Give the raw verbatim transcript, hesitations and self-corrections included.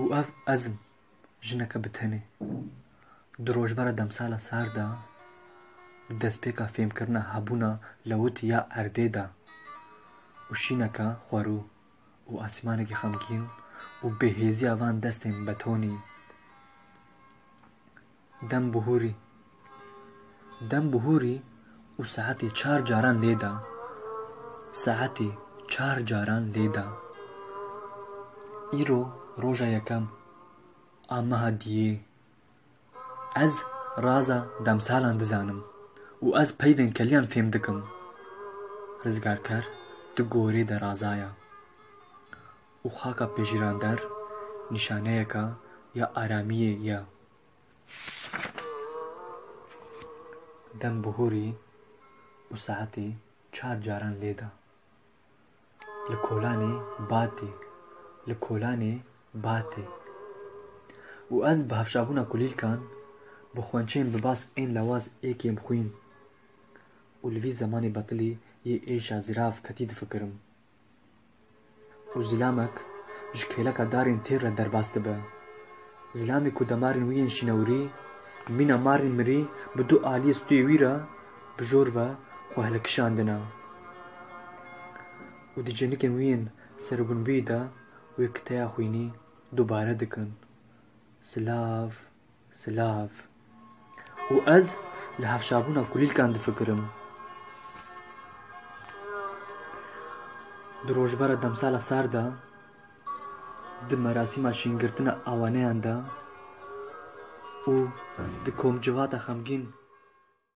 Û ev ez im, jineke bi tenê. Di rojbera demsala sar de, di destpêka fêmkirina hebûna lewit ya erdê de û şîneke xwerû û asîmanekî xemgîn û bêhêziya van destên betonî. Dem bihûrî. Dem bihûrî û saetê çar caran lê da. Saetê çar caran lê da. Îro roja yekem a meha diyê. Ez raza demsalan dizanim û ez peyvên keliyan fêm dikim. Rizgarker di gorê de razaya û xaka pejîrander nîşaneyeka ya aramiyê ye. Dem bihûrî û saetê çar caran lê da. Li kolanê batê, li kolanê batê. Û ez bi hevşabûna kulîlkan, bi xwençeyên bi bas ên lewaz ê kêmxwîn û li vî zemanê betilî yê êşa zirav ketî difikirim. Û zilamek ji kêleka darên têr re derbas dibe. Zilamê ku demarên wî yên şînewrî, mîna marên mirî bi du aliyê stûyê wî re bi jor ve xwe hilkişandine. Û di cenikên wî yên serbûnbûyî de wê kiteya xwînî dubare dikin. Silav, silav. Û ez li hevşabûna kulîlkan difikirim. Di rojbera demsala sar de, di merasîma şîngirtina awaneyan de û di komcivata xemgîn